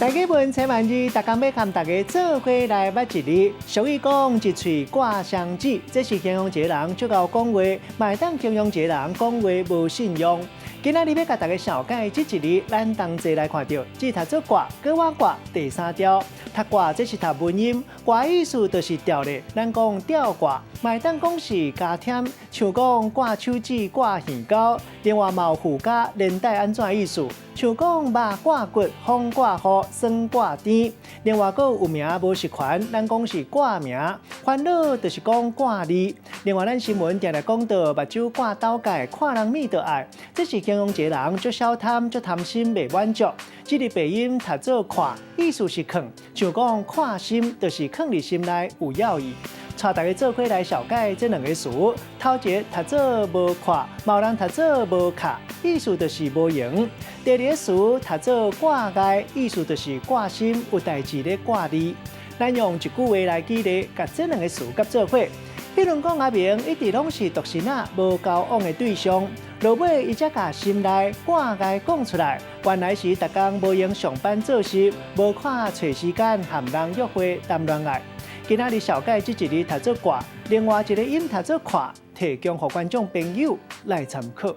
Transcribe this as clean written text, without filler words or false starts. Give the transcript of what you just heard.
大家問請萬字，逐工欲共大家做伙來捌一字。俗語講一喙掛雙舌，這是形容一个人足𠢕講話，嘛會當形容一个人講話無信用。今仔日欲共大家紹介這一字，咱同齊來看著，這讀做掛，閣倚掛第三調。讀掛這是讀文音，掛意思就是吊咧。咱講吊掛，嘛會當講是加添，像講掛手指、掛耳溝。另外嘛有附加連帶按怎意思，像講肉掛骨、風掛雨、酸掛甜。另外閣有名無實權，咱講是掛名。煩惱就是講掛慮。另外咱新聞定定講到目睭掛斗蓋，看人物就愛，這是形容一個人足小貪、足貪心、袂滿足。這个白音讀做看，意思是囥，像講看心，就是囥佇心內有要意。帶大家做伙來紹介這兩个詞，頭一个讀做無看，嘛有人讀做無卡，意思就是無閒。第二个詞讀做掛礙，意思就是掛心，有代誌咧掛慮。咱用一句話來舉例，共這兩个詞佮做伙。比如講阿明一直攏是獨身仔，無交往的對象，落尾伊才共心內掛礙講出來。原來是逐工無閒上班做事，無看揣時間和人約會談戀愛。今仔日紹介這一字讀做掛，另外一个音讀做看，提供予觀眾朋友來參考。